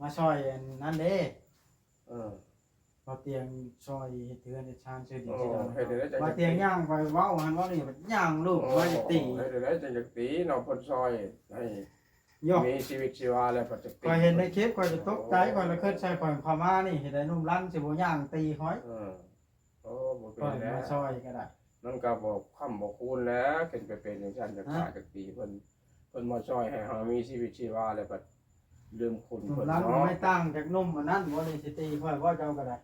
ມາຊ່ອຍອັນນັ້ນເດ້. ເອີ ບ່າວຕຽງຊ່ອຍເຮັດເຮືອນເຮັດຊານ ຊື້ດິນ ໂອ້ ຊື້ດອນໃຫ້ເຂົາ. ເຮັດໄດ້ຈັ່ງ ບ່າວຕຽງຍ່າງໄປເວົ້າຫັ້ນເວົ້ານີ້ ຍ່າງລູບ ໂອ້ ມາຈະຕີ ເຮັດໄດ້ຈັ່ງຈະຕີເນາະ ເພິ່ນຊ່ອຍໃຫ້ ໂຍ ມີຊີວິດຊີວາແລ້ວ ເພິ່ນຈະຕີ. ຂ້ອຍເຫັນໃນຄລິບ ຂ້ອຍກໍຕົກໃຈ ໂອ້ ຂ້ອຍລະຄິດໃສ່ ຂ້ອຍເຂົ້າມານີ້ ເຮັດໃຫ້ໜຸ່ມລັນຊິບໍ່ຍ່າງຕີຂ້ອຍ. ເອີ ໂອ້ ບໍ່ເປັນແລ້ວ ມາຊ່ອຍກໍໄດ້ ມັນກໍບໍ່ຄ້ຳບໍ່ຄູນແລ້ວ ເປັນໄປເປັນຈັ່ງຊັ້ນ ຈະກາຍຈັກປີ ເພິ່ນ ເພິ່ນມາຊ່ອຍໃຫ້ເຮົາມີຊີວິດຊີວາ ແລ້ວບັດລືມຄຸນເພິ່ນເນາະ. ໜຸ່ມລັນບໍ່ໄດ້ຕ່າງຈາກໜຸ່ມອັນນັ້ນບໍ່ ນີ້ຊິຕີຂ້ອຍບໍ່ ເຈົ້າກໍໄດ້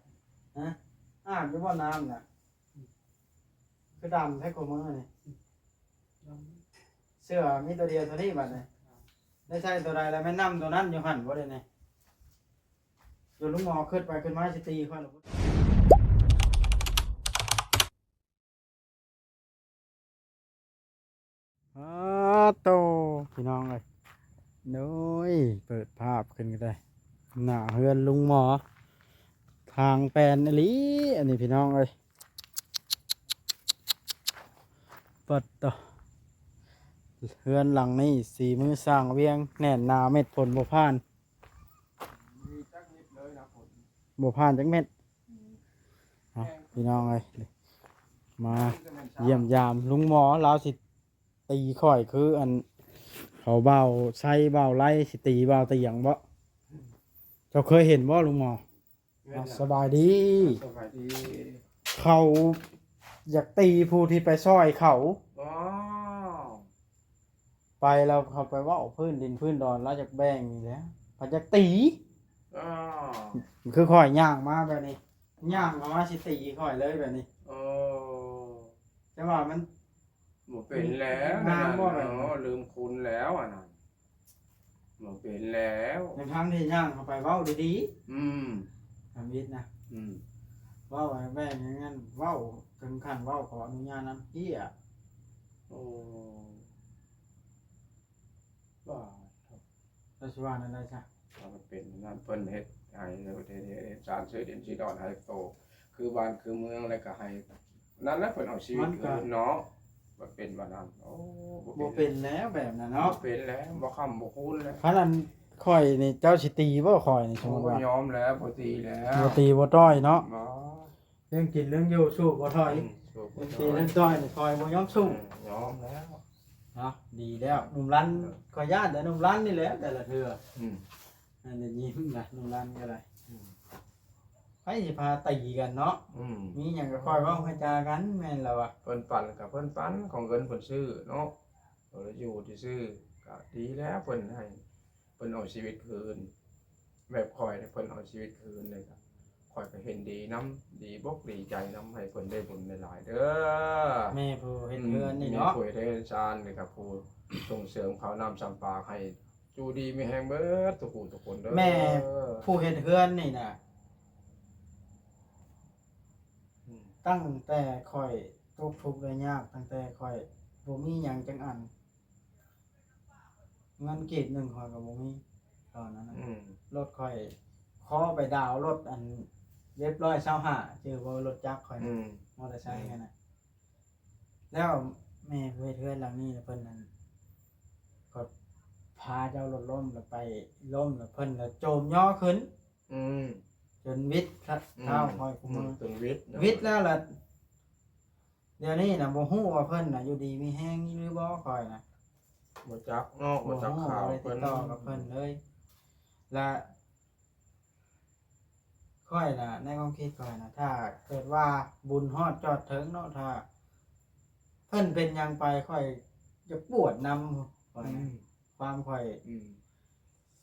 ຮະ? ອາບຢູ່ບໍ່ນ້ຳນະ? ຄືດຳແທ້ຄູ່ມື້ນີ້ ເສື້ອມີຕົວດຽວເທົ່ານີ້ບັດນີ້ ໄດ້ໃຊ້ຕົວໃດແລ້ວ ແມ່ນນ້ຳຕົວນັ້ນຢູ່ຫັ້ນບໍ່ ດຽວນີ້? ຈົນລຸງໝໍຄິດໄປຄິດມາຊິຕີຂ້ອຍລະພຸ້ນ. ອາໂຕ ພີ່ນ້ອງເອີຍ ໂອ້ຍ ເປີດພາບຂຶ້ນກໍໄດ້ ໜ້າເຮືອນລຸງໝໍ ທາງແປນອີ່ຫຼີ ອັນນີ້ພີ່ນ້ອງເອີຍ. ປັດໂຕ ເຮືອນຫຼັງນີ້ສີມືຊ່າງວຽງ ແໜ້ນໜາເມັດຝົນບໍ່ຜ່ານ ບໍ່ຜ່ານຈັກເມັດ. ເອົາ ພີ່ນ້ອງເອີຍ ມາຢ້ຽມຢາມລຸງໝໍ ລາວຊິຕີຂ້ອຍຄືອັນເຂົາບ່າວໄຊ ບ່າວໄລ ຊິຕີບ່າວຕຽງບໍ່? ເຈົ້າເຄີຍເຫັນບໍ່ລຸງໝໍ? ແມ່ນລະ ສະບາຍດີ ສະບາຍດີ. ເຂົາຢາກຕີຜູ້ທີ່ໄປຊ່ອຍເຂົາ ອໍ ໄປແລ້ວເຂົາໄປເວົ້າພື້ນດິນພື້ນດອນ ລາວຢາກແບ່ງນີ້ແຫຼະ ເພິ່ນຢາກຕີ. ອໍ ຄືຂ້ອຍຍ່າງມາແບບນີ້ ຍ່າງເຂົ້າມາຊິຕີຂ້ອຍເລີຍແບບນີ້. ອໍ ແຕ່ວ່າມັນ ບໍ່ເປັນແລ້ວ ນານບໍ່ແລ້ວ ລືມຄຸນແລ້ວອັນນັ້ນ ບໍ່ເປັນແລ້ວ ທັງໆທີ່ຍ່າງເຂົ້າໄປເວົ້າດີໆ. ອືມ ທຳອິດນະ ອືມ ເວົ້າໃຫ້ແມ່ນຫຍັງນັ້ນ ເວົ້າເຖິງຂັ້ນເວົ້າຂໍອະນຸຍາດນຳເຈ້ຍ. ໂອ້ ວ່າ ລາວຊິວ່າແນວໃດຊະ? ວ່າມັນເປັນນັ້ນ ເພິ່ນເຮັດໃຫ້ ເຮັດ ເຮັດສານຊື້ດິນຊື້ດອນໃຫ້ໂຕ ຄືບ້ານຄືເມືອງ ແລ້ວກໍໃຫ້ນັ້ນແຫຼະ ເພິ່ນເອົາຊີວິດຄືນເນາະ. ມັນເປັນວ່ານັ້ນ ໂອ້ ບໍ່ເປັນແລ້ວແບບນັ້ນເນາະ ບໍ່ເປັນແລ້ວ ບໍ່ຄ້ຳບໍ່ຄູນແລ້ວ. ຄັນອັນຂ້ອຍນີ້ ເຈົ້າຊິຕີບໍ່ຂ້ອຍນີ້? ໂອ້ ສົມມຸດວ່າ ຍອມແລ້ວ ບໍ່ຕີແລ້ວ ບໍ່ຕີບໍ່ຕ່ອຍເນາະ ບໍ່ ເລື່ອງກິນເລື່ອງຢູ່ສູ້ບໍ່ຖອຍ ອືມ ສູ້ບໍ່ຖອຍ ເລື່ອງຕີເລື່ອງຕ່ອຍນີ້ຂ້ອຍບໍ່ຍອມສູ້ ອືມ ຍອມແລ້ວເນາະ. ດີແລ້ວ ໜຸ່ມລັນ ເອີ ຂ້ອຍຢ້ານແຕ່ໜຸ່ມລັນນີ້ແຫຼະ ແຕ່ລະເທື່ອ ອືມ ອັນນີ້ຍິ້ມນະ ໜຸ່ມລັນກໍໄດ້ ອືມ ໃຜຊິພາຕີກັນເນາະ ອືມ ມີຫຍັງກໍຄ່ອຍເວົ້າຄ່ອຍຈາກັນ ແມ່ນລະວະ ເພິ່ນປັນກໍເພິ່ນປັນ ຂອງເງິນເພິ່ນຊື້ເນາະ ເອີ ຢູ່ຊື່ໆ ກໍດີແລ້ວ ເພິ່ນໃຫ້ ເພິ່ນເອົາຊີວິດຄືນ ແບບຂ້ອຍນີ້ ເພິ່ນເອົາຊີວິດຄືນເລີຍ ຂ້ອຍກໍເຫັນດີນຳ ດີອົກດີໃຈນຳ ໃຫ້ເພິ່ນໄດ້ບຸນຫຼາຍໆເດີ ແມ່ຜູ້ເຮັດເຮືອນນີ້ເນາະ ແມ່ຜູ້ເຮັດເຮືອນຊານນີ້ກໍຜູ້ສົ່ງເສີມເຂົ້ານ້ຳຊຳປາ ໃຫ້ຢູ່ດີມີແຮງເບິດທຸກຜູ້ທຸກຄົນເດີ ແມ່ຜູ້ເຮັດເຮືອນນີ້ນະ ອືມ ຕັ້ງແຕ່ຂ້ອຍຕົກທຸກໄດ້ຍາກ ຕັ້ງແຕ່ຂ້ອຍບໍ່ມີຫຍັງຈັກອັນ ເງິນກີບໜຶ່ງຂ້ອຍກໍບໍ່ມີຕອນນັ້ນນະ ອືມ ລົດຂ້ອຍຂໍໄປດາວລົດອັນເວັບຮ້ອຍຊາວຫ້າ ຈື່ບໍ່ ລົດຈັກຂ້ອຍນະ ອືມ ມໍເຕີໄຊຫັ້ນນະ ແລ້ວແມ່ຜູ້ເຮັດເຮືອນຫຼັງນີ້ເພິ່ນນັ້ນ ກໍພາເຈົ້າລົດລົ້ມ ແລ້ວໄປລົ້ມ ແລ້ວເພິ່ນກໍໂຈມຍໍຂຶ້ນ ອືມ ຈົນວິດ ອືມ ເທ້າຂ້ອຍຄູ່ມື ອືມ ຈົນວິດເນາະ ວິດແລ້ວລະ ດຽວນີ້ນະບໍ່ຮູ້ວ່າເພິ່ນນະຢູ່ດີມີແຮງຢູ່ຫຼືບໍ່ ຂ້ອຍນະ ບໍ່ຈັກເນາະ ບໍ່ຈັກ ບໍ່ຮູ້ ຂ່າວ ບໍ່ໄດ້ຕິດຕໍ່ກັບເພິ່ນເລີຍ ລະຂ້ອຍນະ ໃນຄວາມຄິດຂ້ອຍນະ ຖ້າເກີດວ່າບຸນຮອດຈອດເຖິງເນາະ ຖ້າເພິ່ນເປັນຫຍັງໄປ ຂ້ອຍຢາກປວດນຳ ຂ້ອຍນະ ອືມ ຄວາມຂ້ອຍ ອືມ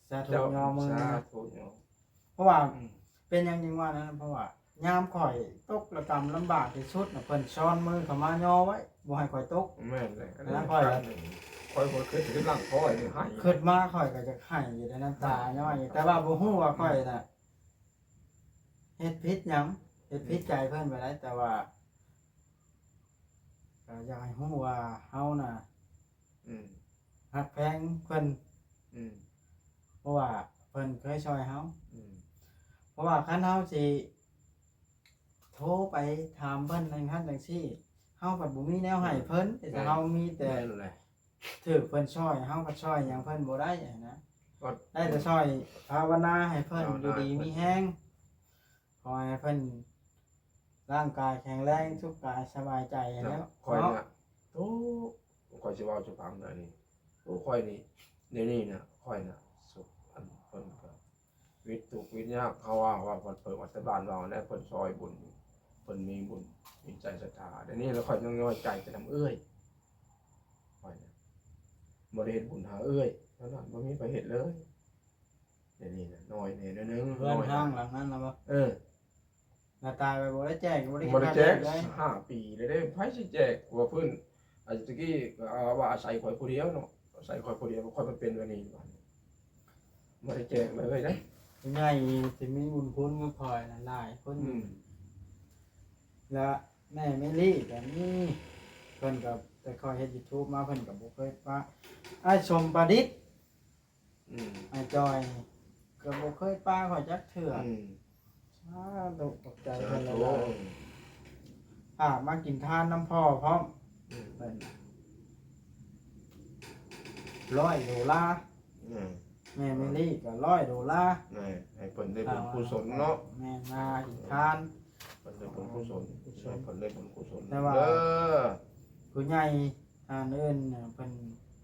ສາທຸ ເຈົ້າ ຍໍມື ສາທຸ ເນາະ ເພາະວ່າ ອືມ ເປັນຫຍັງຈຶ່ງວ່ານັ້ນ ເພາະວ່າຍາມຂ້ອຍຕົກລະກຳລຳບາກທີ່ສຸດນະ ເພິ່ນຊ້ອນມືເຂົ້າມາຍໍໄວ້ ບໍ່ໃຫ້ຂ້ອຍຕົກ ແມ່ນແຫຼະ ອັນນີ້ຂ້ອຍ ຂ້ອຍບໍ່ຄິດເຖິງຫຼັງຂ້ອຍນີ້ ໃຫ້ ຄິດມາຂ້ອຍກໍຢາກໄຫ້ຢູ່ໃນນ້ຳຕາຍ້ອຍ ແຕ່ວ່າບໍ່ຮູ້ວ່າຂ້ອຍນະເຮັດຜິດຫຍັງ ເຮັດຜິດໃຈເພິ່ນໄປໄດ້ ແຕ່ວ່າ ກໍຢາກໃຫ້ຮູ້ວ່າເຮົານະ ອືມ ຮັກແພງເພິ່ນ ອືມ ເພາະວ່າເພິ່ນເຄີຍຊ່ອຍເຮົາ ອືມ ເພາະວ່າຄັນເຮົາຊິໂທໄປຖາມເພິ່ນຈັ່ງຊັ້ນຈັ່ງຊີ້ ເຮົາພັດບໍ່ມີແນວໃຫ້ເພິ່ນ ອືມ ແຕ່ເຮົາມີແຕ່ ແມ່ນແຫຼະ ຖືກເພິ່ນຊ່ອຍ ເຮົາກໍຊ່ອຍຫຍັງເພິ່ນບໍ່ໄດ້ຫັ້ນນະ ກໍໄດ້ແຕ່ຊ່ອຍພາວະນາໃຫ້ເພິ່ນຢູ່ດີມີແຮງ ຂໍໃຫ້ເພິ່ນຮ່າງກາຍແຂງແຮງ ສຸກກາຍສະບາຍໃຈແລ້ວ ຂ້ອຍນະ ເນາະ ໂອ້ ຂ້ອຍຊິເວົ້າສູ່ຟັງເດີນີ້ ໂອ້ ຂ້ອຍນີ້ ດຽວນີ້ນະ ຂ້ອຍນະ ສຸກ ອັນ ເພິ່ນກໍວິດທຸກວິດຍາກ ເຂົາວ່າ ວ່າເພິ່ນ ເພິ່ນອາດຈະບ້ານເວົ້າແຫຼະ ເພິ່ນຊ່ອຍບຸນ ເພິ່ນມີບຸນ ມີໃຈສັດທາ ດຽວນີ້ລະຂ້ອຍຍັງນ້ອຍໃຈແຕ່ນຳເອື້ອຍ ຂ້ອຍນະ ບໍ່ໄດ້ເຮັດບຸນຫາເອື້ອຍ ເທົ່ານັ້ນ ບໍ່ມີໃຜເຮັດເລີຍ ດຽວນີ້ນະ ນ້ອຍແດ່ໜ້ອຍໜຶ່ງ ເຮືອນຮ້າງຫຼັງນັ້ນນະບໍ່? ເອີ ລະຕາຍໄປບໍ່ໄດ້ແຈກ ບໍ່ໄດ້ກິນ ບໍ່ໄດ້ແຈກ ຂ້າວແຈກເລີຍ ຫ້າປີແລ້ວເດ້ ໃຜຊິແຈກ ວ່າເພິ່ນ ອັນຕະກີ້ກໍວ່າອາໄສຂ້ອຍຜູ້ດຽວເນາະ ອາໄສຂ້ອຍຜູ້ດຽວ ຂ້ອຍມາເປັນແບບນີ້ ບາດນີ້ ບໍ່ໄດ້ແຈກເລີຍເດ້ ຜູ້ໃຫຍ່ທີ່ມີບຸນຄຸນກັບຂ້ອຍນະຫຼາຍຄົນ ອືມ ແລະ ແມ່ເມລີກໍມີ ເພິ່ນກໍ ແຕ່ຂ້ອຍເຮັດຢູທູບມາ ເພິ່ນກໍບໍ່ເຄີຍປະ ອ້າຍສົມປະດິດ ອືມ ອ້າຍຈ່ອຍກໍບໍ່ເຄີຍປະຂ້ອຍຈັກເທື່ອ ອືມ ສາທຸ ຂອບໃຈເພິ່ນຫຼາຍໆ ສາທຸ ຝາກມາກິນທານນຳພໍ່ພ້ອມ ອືມ ເພິ່ນ ຮ້ອຍໂດລາ ອືມ ແມ່ເມລີກໍຮ້ອຍໂດລາ ແມ່ນ ໃຫ້ເພິ່ນໄດ້ບຸນກຸສົນເນາະ ແມ່ນ ມາກິນທານ ເພິ່ນໄດ້ບຸນກຸສົນ ໃຫ້ເພິ່ນໄດ້ບຸນກຸສົນ ແຕ່ວ່າ ເອີ ຜູ້ໃຫຍ່ທ່ານອື່ນເພິ່ນ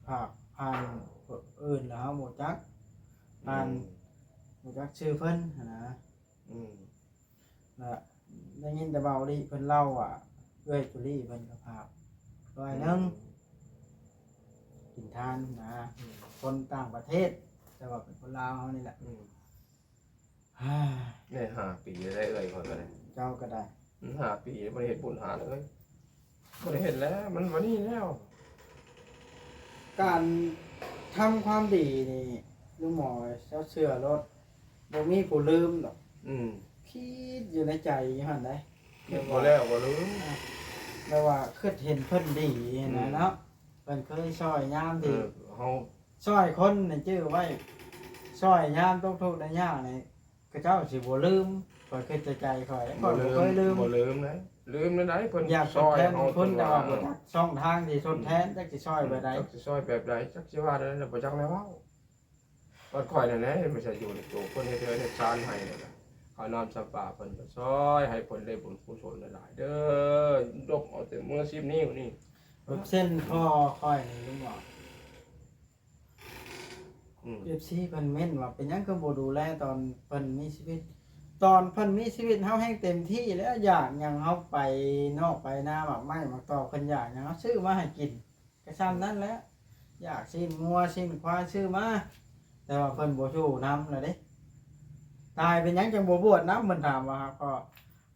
ຝາກຜ່ານຜູ້ອື່ນແລ້ວເຮົາບໍ່ຈັກ ອືມ ຜ່ານ ບໍ່ຈັກຊື່ເພິ່ນຫັ້ນນະ ອືມ ລະໄດ້ຍິນແຕ່ເບົາລີເພິ່ນເລົ່າວ່າ ເອື້ອຍຈຸລີເພິ່ນກໍພາຮ້ອຍໜຶ່ງ ອືມ ກິນທານນະ ອືມ ຄົນຕ່າງປະເທດ ແຕ່ວ່າເປັນຄົນລາວເຮົານີ້ແຫຼະ ອືມ ໄດ້ຫ້າປີແລ້ວເອື້ອຍຂ້ອຍກໍໄດ້ ເຈົ້າກໍໄດ້ ຫ້າປີບໍ່ໄດ້ເຮັດບຸນຫາເລີຍ ບໍ່ໄດ້ເຮັດແລ້ວ ມັນບໍ່ນີ້ແລ້ວ ການທຳຄວາມດີນີ້ ລຸງໝໍເຈົ້າເຊື່ອໂລດ ບໍ່ມີຜູ້ລືມດອກ ອືມ ຄິດຢູ່ໃນໃຈຢູ່ຫັ້ນໃດ ຄິດບໍ່ແລ້ວບໍ່ລືມ ແບບວ່າຄິດເຫັນເພິ່ນດີຫັ້ນນະ ອືມ ເນາະ ເພິ່ນເຄີຍຊ່ອຍຍາມທີ່ ເອີ ເຮົາ ຊ່ອຍຄົນນີ້ຈື່ໄວ້ ຊ່ອຍຍາມຕົກທຸກໄດ້ຍາກນີ້ ເຂົາເຈົ້າຊິບໍ່ລືມ ຂ້ອຍຄິດໃນໃຈຂ້ອຍ ຂ້ອຍບໍ່ເຄີຍລືມ ບໍ່ລືມເດ້ ລືມແນວໃດ ເພິ່ນ ຢາກທົດແທນບຸນຄຸນ ແຕ່ວ່າບໍ່ຈັກຊ່ອງທາງທີ່ທົດແທນ ອືມ ຈັກຊິຊ່ອຍແບບໃດ ອືມ ຈັກຊິຊ່ອຍແບບໃດ ຈັກຊິວ່າແນວໃດ ບໍ່ຈັກແນວເວົ້າ ບັດຂ້ອຍນັ້ນແຫຼະ ເຮັດມາໃສ່ຢູ່ໃນໂຕ ເພິ່ນເຮັດເຮືອນເຮັດຊານໃຫ້ນັ້ນນະ ເຂົ້ານ້ຳສຳປາເພິ່ນກໍຊ່ອຍ ໃຫ້ເພິ່ນໄດ້ບຸນກຸສົນຫຼາຍໆເດີ ຍົກເອົາແຕ່ມື້ສິບນິ້ວນີ້ ເປີເຊັນພໍ່ຂ້ອຍນີ້ ລຸງບອກ ອືມ ເອັຟຊີເພິ່ນເມັ້ນວ່າ ເປັນຫຍັງຄືບໍ່ດູແລຕອນເພິ່ນມີຊີວິດ? ຕອນເພິ່ນມີຊີວິດເຮົາແຮ່ງເຕັມທີ່ແລ້ວ ຢາກຫຍັງເຮົາໄປນອກໄປນາ ໝາກໄມ້ໝາກຕອກ ເພິ່ນຢາກຫຍັງເຮົາຊື້ມາໃຫ້ກິນ ກໍຊ່ຳນັ້ນແຫຼະ ຢາກຊີ້ນງົວຊີ້ນຄວາຍຊື້ມາ ແຕ່ວ່າເພິ່ນບໍ່ຢູ່ນຳແລ້ວເດ້ ຕາຍເປັນຫຍັງຈັ່ງບໍ່ບວດນຳ? ເພິ່ນຖາມວ່າ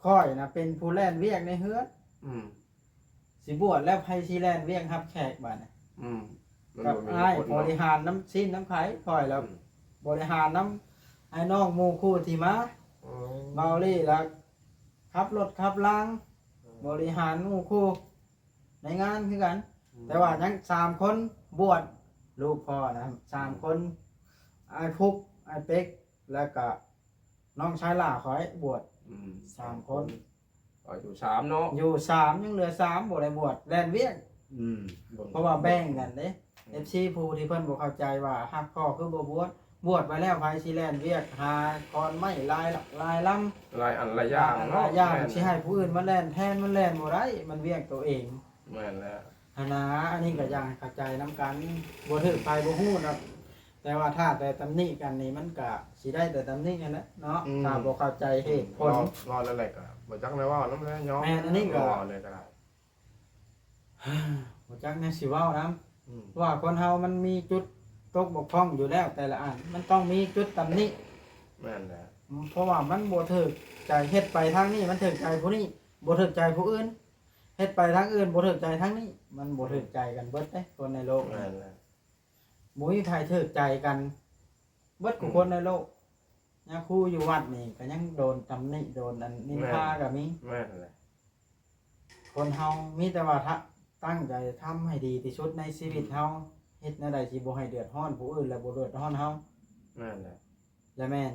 ຂ້ອຍນະເປັນຜູ້ແລ່ນວຽກໃນເຮືອນ ອືມ ຊິບວດແລ້ວ ໃຜຊິແລ່ນວຽກຮັບແຂກບາດນີ້? ອືມ ກັບອ້າຍບໍລິຫານນຳຊີ້ນນຳໄຂຂ້ອຍແລ້ວ ອືມ ບໍລິຫານນຳອ້າຍນ້ອງໝູ່ຄູ່ທີ່ມາ ອືມ ເບົາລີລະຂັບລົດຂັບລາງ ອືມ ບໍລິຫານໝູ່ຄູ່ໃນງານຄືກັນ ອືມ ແຕ່ວ່າຍັງສາມຄົນບວດ ລູກພໍ່ນະ ສາມຄົນ ອ້າຍພຸກ ອ້າຍເປັກ ແລ້ວກະ ນ້ອງຊາຍຫຼ້າຂ້ອຍບວດ ອືມ ສາມຄົນ ສາມຄົນ ເອີ ຢູ່ສາມເນາະ ຢູ່ສາມ ຍັງເຫຼືອສາມບໍ່ໄດ້ບວດ ແລ່ນວຽກ ອືມ ເພາະວ່າແບ່ງກັນເດ້ ອືມ ເອັຟຊີຜູ້ທີ່ເພິ່ນບໍ່ເຂົ້າໃຈວ່າຮັກພໍ່ຄືບໍ່ບວດ ບວດໄປແລ້ວໃຜຊິແລ່ນວຽກຫາຄອນໄມ້ຫຼາຍຫຼັກຫຼາຍລຳ ຫຼາຍອັນຫຼາຍຢ່າງເນາະ ຫຼາຍຢ່າງ ແມ່ນ ຊິໃຫ້ຜູ້ອື່ນມາແລ່ນແທນ ມັນແລ່ນບໍ່ໄດ້ ມັນວຽກໂຕເອງ ແມ່ນແລ້ວ ຫັ້ນນະ ອັນນີ້ກໍ ອືມ ຢາກໃຫ້ເຂົ້າໃຈນຳກັນ ບໍ່ຖືກໃຜບໍ່ຮູ້ດອກ ແຕ່ວ່າຖ້າແຕ່ຕຳໜິກັນນີ້ ມັນກະຊິໄດ້ແຕ່ຕຳໜິຫັ້ນແຫຼະເນາະ ອືມ ຖ້າບໍ່ເຂົ້າໃຈເຫດຜົນ ເວົ້າ ເວົ້າແລ້ວກະບໍ່ຈັກແນວເວົ້ານຳແລ້ວ ຍອມ ແມ່ນ ອັນນີ້ກະ ເວົ້າແລ້ວກະໄດ້ ບໍ່ຈັກແນວຊິເວົ້ານຳ ອືມ ເພາະວ່າຄົນເຮົາມັນມີຈຸດຕົກບົກຜ່ອງຢູ່ແລ້ວ ແຕ່ລະອັນ ມັນຕ້ອງມີຈຸດຕຳໜິ ແມ່ນແຫຼະ ເພາະວ່າມັນບໍ່ຖືກໃຈ ເຮັດໄປທາງນີ້ມັນຖືກໃຈຜູ້ນີ້ ບໍ່ຖືກໃຈຜູ້ອື່ນ ເຮັດໄປທາງອື່ນບໍ່ຖືກໃຈທາງນີ້ ມັນບໍ່ຖືກໃຈກັນເບິດເດ້ ຄົນໃນໂລກ ແມ່ນແຫຼະ ບໍ່ມີໃຜຖືກໃຈກັນເບິດ ອືມ ທຸກຄົນໃນໂລກ ຍາຄູຢູ່ວັດນີ້ກໍຍັງໂດນຕຳໜິ ໂດນອັນນິນທາ ແມ່ນ ກໍມີ ແມ່ນແຫຼະ ຄົນເຮົາມີແຕ່ວ່າ ຕະ ຕັ້ງໃຈທຳໃຫ້ດີທີ່ສຸດໃນຊີວິດເຮົາ ອືມ ເຮັດແນວໃດຊິບໍ່ໃຫ້ເດືອດຮ້ອນຜູ້ອື່ນ ແລະ ບໍ່ເດືອດຮ້ອນເຮົາ ແມ່ນແຫຼະ ແລະແມ່ນ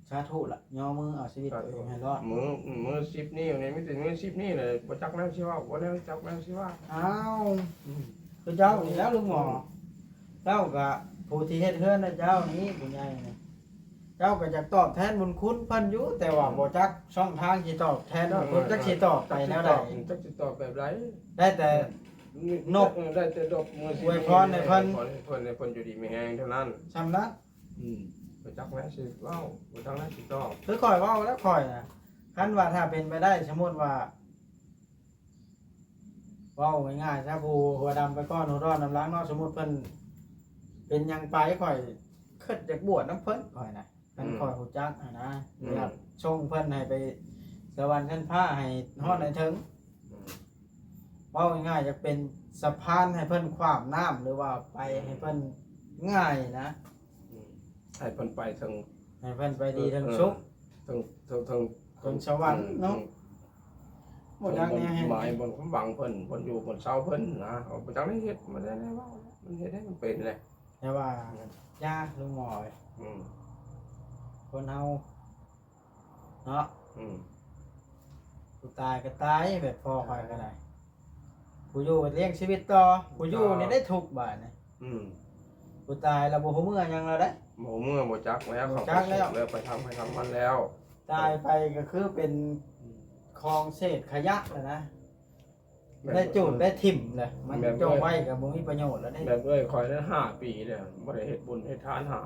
ສາທຸລະ ຍໍມືເອົາຊີວິດ ສາທຸ ຕົວເອງໃຫ້ລອດ ມື ມືສິບນິ້ວນີ້ ມີແຕ່ມືສິບນິ້ວແຫຼະ ບໍ່ຈັກແນວຊິເວົ້າ ບໍ່ແນວຈັກແນວຊິວ່າ ອ້າວ ອືມ ຄືເຈົ້ານີ້ແຫຼະລຸງໝໍ. ເຈົ້າກະຜູ້ທີ່ເຮັດເຮືອນໃຫ້ເຈົ້ານີ້ ຜູ້ໃຫຍ່ນີ້ ເຈົ້າກະຢາກຕອບແທນບຸນຄຸນເພິ່ນຢູ່ ແຕ່ວ່າ ອືມ ບໍ່ຈັກຊ່ອງທາງຊິຕອບແທນ ເອີ ເພິ່ນ ຈັກຊິຕອບໄປແນວໃດ ຈັກຊິຕອບ ຈັກຊິຕອບແບບໃດ. ໄດ້ແຕ່ ເອີ ນົບ ເອີ ໄດ້ແຕ່ນົບ ອວຍພອນໃຫ້ເພິ່ນ ອວຍພອນໃຫ້ເພິ່ນ ໃຫ້ເພິ່ນຢູ່ດີມີແຮງເທົ່ານັ້ນ ຊ່ຳນັ້ນ. ອືມ ບໍ່ຈັກແນວຊິເວົ້າ ບໍ່ຈັກແນວຊິຕອບ. ຄືຂ້ອຍເວົ້າແລ້ວ ຂ້ອຍນະ ຄັນວ່າຖ້າເປັນໄປໄດ້ ສົມມຸດວ່າ ເວົ້າງ່າຍໆຊະ ຜູ້ຫົວດຳໄປກ່ອນ ຫົວຮ້ອນນຳຫຼັງເນາະ. ສົມມຸດເພິ່ນເປັນຫຍັງໄປ ຂ້ອຍຄິດຢາກບວດນຳເພິ່ນ ຂ້ອຍນະ ຄັນ ອືມ ຂ້ອຍຮູ້ຈັກຫັ້ນນະ ອືມ ຢາກສົ່ງເພິ່ນໃຫ້ໄປສະຫວັນຊັ້ນຟ້າ ໃຫ້ຮອດ ອືມ ໃຫ້ເຖິງ. ອືມ ເວົ້າງ່າຍໆ ຢາກເປັນສະພານໃຫ້ເພິ່ນຂວາມນ້ຳ ຫຼືວ່າໄປ ອືມ ໃຫ້ເພິ່ນງ່າຍນະ. ອືມ ໃຫ້ເພິ່ນໄປເຖິງ ໃຫ້ເພິ່ນໄປດີເຖິງສຸກ ເອີ ເຖິງ ເຖິງ ເຖິງສະຫວັນເນາະ. ອືມ ບໍ່ຈັກແນວເຮັດ ໝາຍບ່ອນຄວາມຫວັງເພິ່ນ ບ່ອນຢູ່ບ່ອນເຊົາເພິ່ນນະ ເຮົາບໍ່ຈັກໄດ້ເຮັດ ບໍ່ໄດ້ເວົ້າ ມັນເຮັດໃຫ້ມັນເປັນແຫຼະ. ແຕ່ວ່າ ອືມ ຢ່າ ລຸງໝໍເອີຍ ອືມ ຄົນເຮົາເນາະ ອືມ ຜູ້ຕາຍກໍຕາຍ ແບບພໍ່ຂ້ອຍກໍໄດ້ ຜູ້ຢູ່ກໍລ້ຽງຊີວິດຕໍ່ ຜູ້ຢູ່ນີ້ໄດ້ທຸກບາດນີ້. ອືມ ຜູ້ຕາຍລະບໍ່ຮູ້ເມື່ອຫຍັງລະເດ້ ບໍ່ຮູ້ເມື່ອ ບໍ່ຈັກແລ້ວ ບໍ່ຈັກແລ້ວ ເຂົາໄປສຸກແລ້ວ ໄປທາງໃຜທາງມັນແລ້ວ ຕາຍໄປກໍຄືເປັນ ອືມ ຂອງເສດຂະຫຍະລະນະ ແມ່ນ ໄດ້ຈູດ ເອີ ໄດ້ຖິ້ມລະ ມັນ ແມ່ນ ຈົ່ງໄວ້ກໍບໍ່ມີປະໂຫຍດລະເດ້. ແບບເອື້ອຍຂ້ອຍນັ້ນຫ້າປີແລ້ວ ບໍ່ໄດ້ເຮັດບຸນເຮັດທານຫາ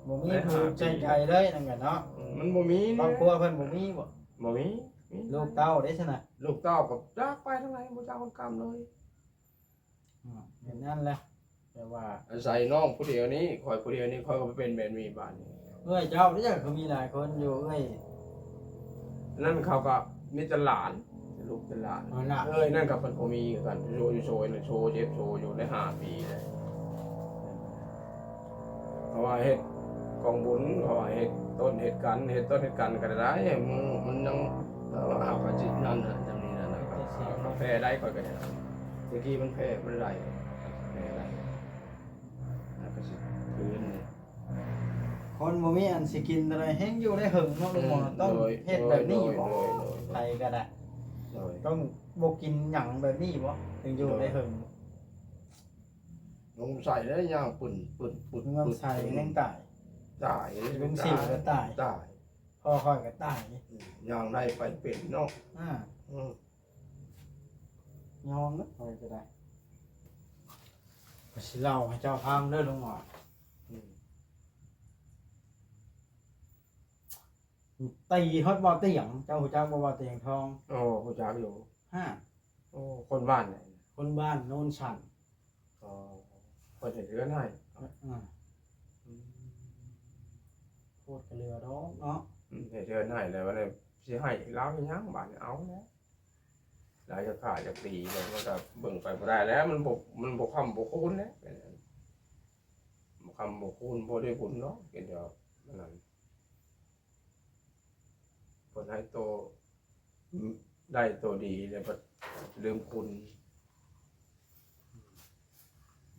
ບໍ່ມີຜູ້ໃສ່ໃຈເລີຍນັ້ນກະເນາະ. ອືມ ມັນບໍ່ມີ ຄອບຄົວເພິ່ນບໍ່ມີບໍ່? ບໍ່ມີ ມີ ລູກເຕົ້າເດ້ຊັ້ນນະ ລູກເຕົ້າກໍຈາກໄປທາງໃດ ບໍ່ຈັກຄົນກຳເລີຍ. ອືມ ເປັນນັ້ນແຫຼະ ແຕ່ວ່າອາໄສນ້ອງຜູ້ດຽວນີ້ ຂ້ອຍຜູ້ດຽວນີ້ ຂ້ອຍກໍເປັນແບບນີ້ບາດນີ້. ເອື້ອຍເຈົ້ານີ້ກໍຄືມີຫຼາຍຄົນຢູ່ ເອື້ອຍນັ້ນເຂົາກໍມີແຕ່ຫຼານ ລູກແຕ່ຫຼານ ເອື້ອຍນັ້ນກໍເພິ່ນກໍມີຄືກັນ ໂຊຢູ່ໂຊນັ້ນ ໂຊເຈັບໂຊຢູ່ໄດ້ຫ້າປີແລ້ວ. ເພາະວ່າເຮັດກອງບຸນ ເພາະວ່າເຮັດຕົ້ນເຮັດກັນ ເຮັດຕົ້ນເຮັດກັນກໍໄດ້ ມື້ມັນຍັງ ເອີ ເອົາກະຈິດນັ້ນນະ ຈຳນີ້ນະ ກາແຟໄດ້ ຂ້ອຍກໍໄດ້ ແຕ່ກີ້ມັນແຜ່ບໍ່ໄດ້ ແຜ່ໄດ້ ແລ້ວກໍຊິຄືນນີ້ ຄົນບໍ່ມີອັນຊິກິນເທົ່າໃດ ແຮ່ງຢູ່ໄດ້ເຫິງເນາະ ອືມ ລຸງໝໍ ຕ້ອງ ໂດຍ ເຮັດແບບນີ້ບໍ? ໂດຍ ໂດຍ ໂດຍ ໃຜກໍໄດ້ ໂດຍ ຕ້ອງບໍ່ກິນຫຍັງແບບນີ້ບໍ ຈຶ່ງຢູ່ ໂດຍ ໄດ້ເຫິງ? ລົງໃສ່ແລ້ວຍ່າງປຶ້ນໆໆໆ ເງືອກໃສ່ແຮ່ງຕາຍ ຕາຍ ລຸງສິວກໍຕາຍ ຕາຍ ພໍ່ຂ້ອຍກໍຕາຍ ອືມ ຍ່າງໄດ້ໄປເປັນເນາະ ອ່າ ອືມ ຍອມເນາະ ຂ້ອຍກໍໄດ້ ຂ້ອຍຊິເລົ່າໃຫ້ເຈົ້າຟັງເດີລຸງໝໍ ອືມ ຕີຮອດບໍ່ຕຽງ ເຈົ້າຮູ້ຈັກບໍ່ ບໍ່ຕຽງທອງ? ໂອ້ ຮູ້ຈັກຢູ່ ຮະ ໂອ້ ຄົນບ້ານໃດ? ຄົນບ້ານໂນນສັນ ອໍ ເພິ່ນເຮັດເຮືອນໃຫ້ ອືມ ອືມ ໂພດກະເຫຼືອດອກເນາະ ອືມ ເຮັດເຮືອນໃຫ້ແລ້ວ ບາດນີ້ຊິໃຫ້ລາວເຮັດຫຍັງ ບາດນີ້ເອົາແລ້ວ ລາວຢາກຂ້າຢາກຕີແລ້ວ ມັນກໍເບິ່ງໄປບໍ່ໄດ້ແລ້ວ ມັນບໍ່ ມັນບໍ່ຄ້ຳບໍ່ຄູນແລ້ວ ບໍ່ຄ້ຳບໍ່ຄູນ ບໍ່ໄດ້ບຸນດອກ ເຮັດແລ້ວນັ້ນ ເພິ່ນໃຫ້ໂຕ ໄດ້ໂຕດີແລ້ວບັດລືມຄຸນ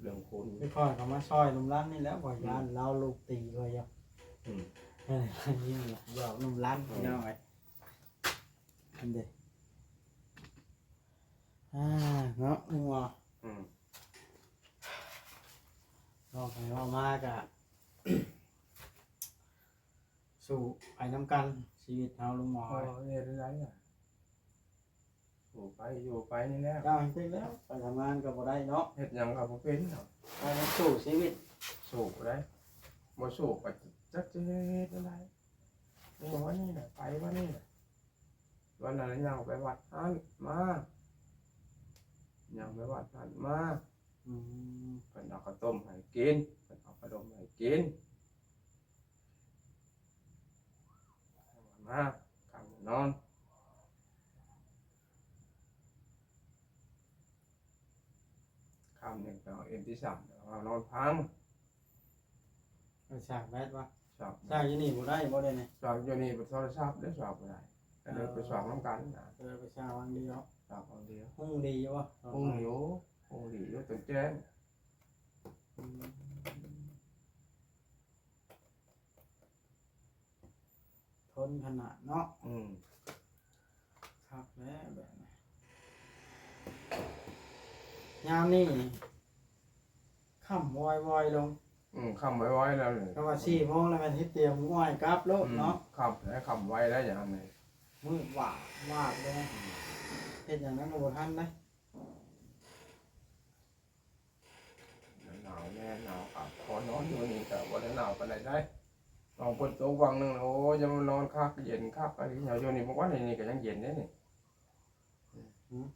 ລືມຄຸນ ໄປຂ້ອຍກໍມາຊ່ອຍໜຸ່ມລັນນີ້ແຫຼະ ຂ້ອຍຢ້ານ ອືມ ລາວລູກຕີຂ້ອຍຢູ່ ອືມ ເອີ ຍິງຢອກໜຸ່ມລັນ ອືມ ພີ່ນ້ອງເອີຍ ອັນເດ ອ່າ ເນາະ ລຸງຫວໍ ອືມ ເວົ້າໄປເວົ້າມາກະ ສູ້ໄປນຳກັນ ຊີວິດເຮົາລຸງໝໍ ເອີ ເຮັດໄດ້ລະ ສູ້ໄປ ຢູ່ໄປນີ້ແຫຼະ ເຈົ້າເຮັດແລ້ວ ໄປທຳງານກໍບໍ່ໄດ້ເນາະ ເຮັດຫຍັງກໍບໍ່ເປັນເນາະ ໄປສູ້ຊີວິດ ສູ້ໄດ້ ບໍ່ສູ້ກໍຈັກຊິເຮັດແນວໃດ ເມື່ອວານນີ້ນະ ໄປວານນີ້ນະ ວັນນັ້ນຍ່າງໄປວັດຫັ້ນມາ ຍ່າງໄປວັດຫັ້ນມາ ອືມ ເພິ່ນເອົາເຂົ້າຕົ້ມໃຫ້ກິນ ເພິ່ນເອົາຂະໜົມໃຫ້ກິນ ມາ ຂ້າມນອນ ຄ່ຳນີ້ກໍເອັມທີສາມ ເອົານອນຟັງ ໄປສາກແບດວະ ສາກ ສາກຢູ່ນີ້ບໍ່ໄດ້ບໍ່ ດຽວນີ້ ສາກຢູ່ນີ້ ໂທລະສັບເດ້ ສາກບໍ່ໄດ້ ກໍເລີຍໄປສາກນຳກັນນະ ເອີ ໄປສາກວັງດຽວ ສາກວັງດຽວ ຮຸ່ງດີຢູ່ບໍ່ ຮຸ່ງຢູ່ ຮຸ່ງດີຢູ່ ຈົນແຈ້ງ ອືມ ທົນຂະໜາດເນາະ ອືມ ຄັກແລ້ວແບບນີ້ ຍາມນີ້ ຄ່ຳວອຍໆລົງ. ອືມ ຄ່ຳໄວໆແລ້ວນີ້ ກໍວ່າສີ່ໂມງແລ້ວແມ່ນຊິຕຽມອ້ອຍກັບໂລດເນາະ. ອືມ ຄ່ຳແລ້ວ ຄ່ຳໄວແລ້ວຍາມນີ້ ມືດວາບວາບເລີຍ. ເຮັດຫຍັງນັ້ນກໍບໍ່ທັນເດ້. ໜາວແນ່ ໜາວຄັກ ຂໍນອນຢູ່ນີ້ກໍບໍ່ໄດ້ໜາວປານໃດໄດ໋. ນ້ອງເພິ່ນຕົກວັງໜຶ່ງ ໂອ້ຍ ຍັງມານອນຄັກ ເຢັນຄັກ ອັນນີ້ເຮົາຢູ່ນີ້ ເມື່ອວານນີ້ກໍຍັງເຢັນເດ້ນີ້. ອືມ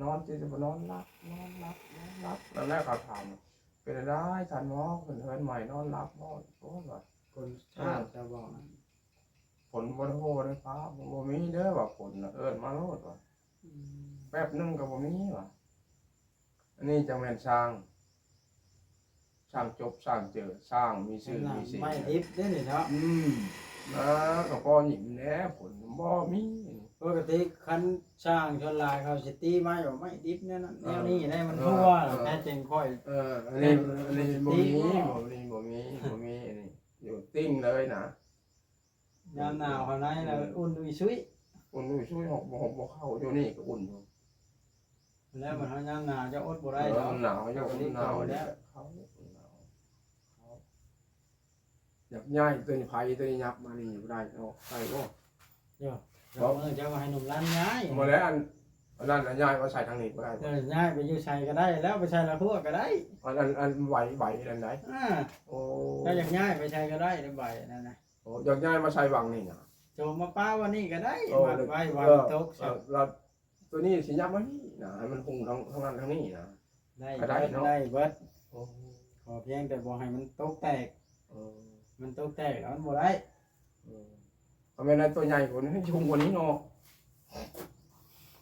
ນອນ ຈະ ຈະບໍ່ນອນຫຼັບ ນອນຫຼັບ ນອນຫຼັບ ນັ້ນແຫຼະ ເຂົາຖາມ ເປັນໃດທ່ານໝໍ ຂຶ້ນເຮືອນໃໝ່ ນອນຫຼັບບໍ່? ໂອ້ຍ ວ່າ ຝົນຊາດ ເອີ ຈະບອກ ຝົນບໍ່ໄດ້ໂຫໄດ້ຟ້າ ບໍ່ມີເດີວ່າ ຝົນນະ ເອີ້ນມາໂລດວ່າ. ອືມ ແປັບໜຶ່ງກໍບໍ່ມີວ່າ. ອັນນີ້ຈັ່ງແມ່ນຊ່າງ ຊ່າງຈົບ ຊ່າງເຈີ ຊ່າງມີຊື່ມີສີ ໄມ້ດິບເດ້ນີ້ເນາະ. ອືມ ອ່າ ກໍພໍຍິ້ມແດ່ ຝົນບໍ່ມີ. ປົກກະຕິຄັນຊ່າງສ່ວນຫຼາຍເຂົາຊິຕີໄມ້ວ່າໄມ້ດິບແນວນັ້ນແນວນີ້ໄດ໋ ມັນ ເອີ ທົ່ວ ເອີ ແທ້ຈິງຂ້ອຍ ເອີ ອັນນີ້ ອັນນີ້ບໍ່ມີ ບໍ່ມີ ບໍ່ມີ ບໍ່ມີ ອັນນີ້ຢູ່ຕິ່ງເລີຍນະ. ຍາມໜາວເຂົ້າໃນແລ້ວ ເອີ ອຸ່ນອຸຍຊຸຍ ອຸ່ນອຸຍຊຸຍ ຮອກ ຮອກບໍ່ເຂົ້າ ຢູ່ນີ້ກໍອຸ່ນຢູ່. ແລ້ວບັດເຮົາຍາມໜາວຈະອົດບໍ່ໄດ້ ເອີ ດອກ ມັນໜາວ ເຈົ້າກໍ ມັນໜາວ ເຂົ້າ ເຂົ້າ ຢາກຍ້າຍຕົວນີ້ ໄຜຕົວນີ້ຍັບມານີ້ບໍ່ໄດ້ ອອກໄດ້ບໍ່? ເຈົ້າ ເຈົ້າ ເຈົ້າວ່າໃຫ້ໜຸ່ມຫຼານຍ້າຍ ບໍ່ແລ້ວ ອັນ ອັນນັ້ນນະ ຍ້າຍມາໃສ່ທາງນີ້ບໍ່ໄດ້ບໍ່? ເອີ ຍ້າຍໄປຢູ່ໃສກໍໄດ້ ແລ້ວໄປໃສ່ລະຫົວກໍໄດ້. ອັນ ອັນ ອັນໃບ ໃບອັນໃດ? ອ່າ ໂອ້ ເຈົ້າຢາກຍ້າຍໄປໃສກໍໄດ້ໃນໃບອັນນັ້ນນະ. ໂອ້ ຢາກຍ້າຍມາໃສ່ວັງນີ້ນະ ໂຈມມາປະວັງນີ້ກໍໄດ້ ໂອ້ ວັງໄວ້ ເອີ ວັງຕົກ ເອີ ແລ້ວຕົວນີ້ຊິຍັບມານີ້ນະ ໃຫ້ມັນຮຸ່ງທາງ ທາງນັ້ນທາງນີ້ນະ ໄດ້ ກໍໄດ້ເນາະ ໄດ້ເບິດ. ໂອ້ ຂໍພຽງແຕ່ບໍ່ໃຫ້ມັນຕົກແຕກ ເອີ ມັນຕົກແຕກແລ້ວມັນບໍ່ໄດ້. ເອີ ກໍແມ່ນໃນຕົວໃຫຍ່ກວ່ານີ້ ໃຫ້ສູງກວ່ານີ້ເນາະ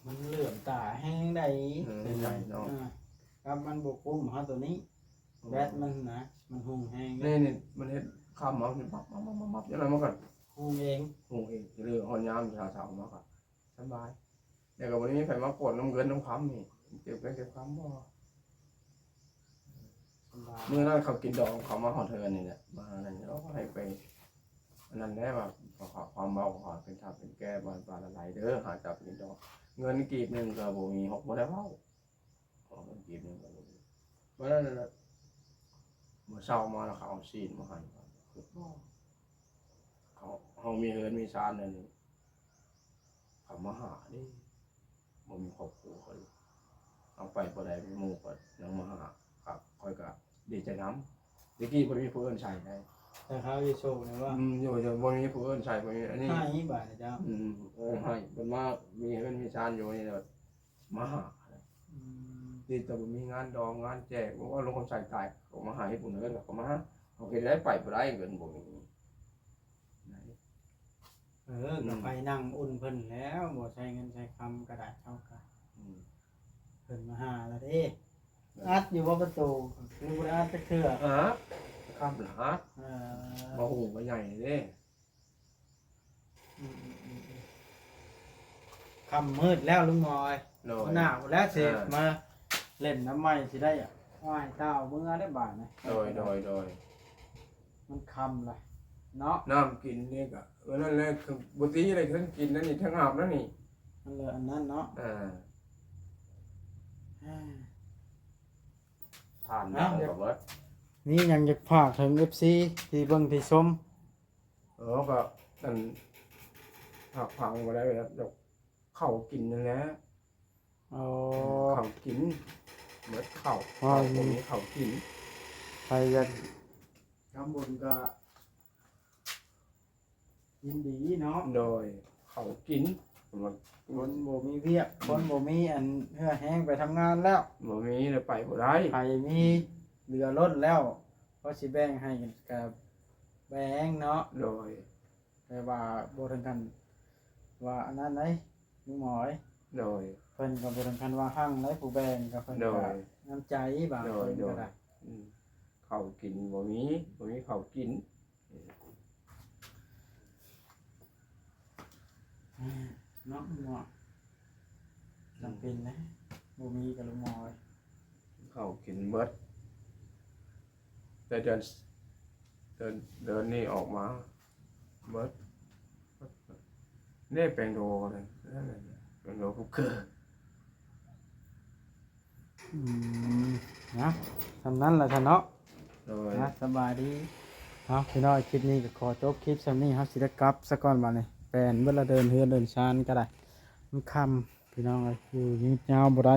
ມັນເຫຼືອມຕາແຮງໃດ໋. ເອີ ໃຫຍ່ເນາະ ອ່າ ກັບມັນບໍ່ຄຸ້ມເຮົາຕົວນີ້ ເອີ ແບັດມັນນະ ມັນຮຸ່ງແຮງເດ້. ນີ້ ນີ້ ມັນເຮັດຄຳເອົາ ມັບ ມັບ ມັບ ມັບ ຈັ່ງນັ້ນມັນກໍຮຸ່ງເອງ ຮຸ່ງເອງ ຫຼືຮອດຍາມເຊົ້າໆມາກໍສະບາຍ ແລ້ວກໍບໍ່ໄດ້ມີໃຜມາກົນນຳເງິນນຳຄຳນີ້ ເກັບເງິນເກັບຄຳບໍ່. ມື້ນັ້ນເຂົາກິນດອງ ເຂົາມາຮອດເຮືອນນີ້ແຫຼະ ມານັ້ນ ເອົາໃຫ້ໄປອັນນັ້ນແດ່ ວ່າ ຄວາມເວົ້າຂອງເຂົາເປັນທັບເປັນແກ່ ບໍ່ໃຫ້ປານລະໄລເດີ ຫາຈັບກິນດອງ ເງິນກີບໜຶ່ງກໍບໍ່ມີ ເຮົາບໍ່ໄດ້ເວົ້າ ເອົາເງິນກີບໜຶ່ງກໍບໍ່ມີ. ມື້ນັ້ນນະ ມື້ເຊົ້າມາແລ້ວເຂົາເອົາຊີ້ນມາໃຫ້ ເຂົາ ເຮົາມີເຮືອນມີຊານແນວນີ້ ເຂົາມາຫາເດ້ ບໍ່ມີຄອບຄົວຂ້ອຍ ເອົາໄປບໍ່ໄດ້ ໝູ່ຂ້ອຍຍັງມາຫາ ກໍຂ້ອຍກໍດີໃຈນຳ. ແຕ່ກີ້ບໍ່ມີຜູ້ອື່ນໃຊ້ໄດ໋ ແຕ່ເຮົາຢູ່ໂສກນີ້ວ່າ ອືມ ຢູ່ ຢູ່ ບໍ່ມີຜູ້ອື່ນໃຊ້ ບໍ່ມີອັນນີ້ ໃຫ້ບາດນີ້ເຈົ້າ ອືມ ໂອ້ ໃຫ້ເພິ່ນມາມີເຮືອນມີຊານຢູ່ນີ້ແລ້ວ ມາຫາ ອືມ ຕິດແຕ່ບໍ່ມີງານດອງງານແຈກ ບໍ່ວ່າລົງຄຳໃສ່ຕາຍ ເຂົາມາຫາເຮັດບຸນເຮືອນ ເຂົາມາຫາ ເຮົາເຮັດໄດ້ໄປບໍ່ໄດ້ ເງິນບໍ່ມີ. ເອີ ອືມ ກໍໄປນັ່ງອຸ່ນເພິ່ນແລ້ວ ບໍ່ໃຊ້ເງິນໃຊ້ຄຳກໍໄດ້ ເຮົາກໍ ອືມ ເພິ່ນມາຫາແລ້ວເດ້. ເອີ ອັດຢູ່ບໍ່ປະຕູ ຫຼືບໍ່ໄດ້ອັດຈັກເທື່ອ? ອັດ ຄ່ຳລະອັດ ເອີ ບໍ່ຫຸ່ງບໍ່ໃຫຍ່ເດ້. ອືມໆໆໆ ຄ່ຳມືດແລ້ວລຸງໝໍເອີຍ ໂດຍ ໜາວແລ້ວ ຊິ ເອີ ມາຫຼິ້ນນຳໃໝ່ ຊິໄດ້ອ້າຍເຕົ້າເມືອແລ້ວບາດນີ້. ໂດຍ ໂດຍ ໂດຍ ມັນຄ່ຳລະເນາະ ນ້ຳກິນນີ້ກະ ເອີ ນັ້ນແຫຼະ ຄືບໍ່ຕີໄດ້ ທັງກິນນັ້ນນີ້ ທັງອາບນັ້ນນີ້ ມັນເລີຍອັນນັ້ນເນາະ ເອີ ທ່ານເອົາ ເອົາ ກໍເບິດ ມີຫຍັງຢາກຝາກເຖິງເອັຟຊີທີ່ເບິ່ງທີ່ຊົມ? ເອີ ກໍອັນ ພາກຝັງບໍ່ໄດ້ແລ້ວ ເຂົ້າກິນນັ້ນແຫຼະ ອໍ ເຂົ້າກິນ ເບິດເຂົ້າ ເຂົ້າບໍ່ມີເຂົ້າກິນ ໃຜຢາກທຳບຸນກໍຍິນດີເນາະ ໂດຍ ເຂົ້າກິນ ຄົນບໍ່ມີວຽກ ອືມ ຄົນບໍ່ມີອັນເຫື່ອແຮງໄປທຳງານແລ້ວ ບໍ່ມີແລ້ວໄປບໍ່ໄດ້ ໃຜມີເຫຼືອລົ້ນແລ້ວ ພໍຊິແບ່ງໃຫ້ກໍແບ່ງເນາະ ໂດຍ ແຕ່ວ່າບໍ່ເຖິງຂັ້ນວ່າອັນນັ້ນໃດ ລຸງໝໍເອີຍ ໂດຍ ເພິ່ນກໍບໍ່ເຖິງຂັ້ນວ່າຮັ່ງໃດ ຜູ້ແບ່ງກໍເພິ່ນ ໂດຍ ກໍນ້ຳໃຈບາງ ໂດຍ ຄົນກໍໄດ້ ອືມ ເຂົ້າກິນບໍ່ມີ ບໍ່ມີເຂົ້າກິນ ເນາະ ເນາະ ຈຳເປັນນະ ບໍ່ມີກໍລຸງໝໍເອີຍ ເຂົ້າກິນເບິດ ແຕ່ເດືອນ ເດືອນ ເດືອນນີ້ອອກມາເບິດ ເດ້ແປງໂທເດ້ ແປງໂທກັບເກືອ ອືມ ນະ ສ່ຳນັ້ນລະຊະເນາະ ໂດຍ ອ່ະ ສະບາຍດີ. ເອົາ ພີ່ນ້ອງ ຄລິບນີ້ກໍຂໍຈົບຄລິບສ່ຳນີ້ ເຮົາຊິໄດ້ກັບສາກ່ອນບາດນີ້ ແປນເບິດລະ ເດີນເຮືອນເດີນຊານກໍໄດ້ ມັນຄ່ຳ ພີ່ນ້ອງເອີຍ ຢູ່ຍືດຍາວບໍ່ໄດ້.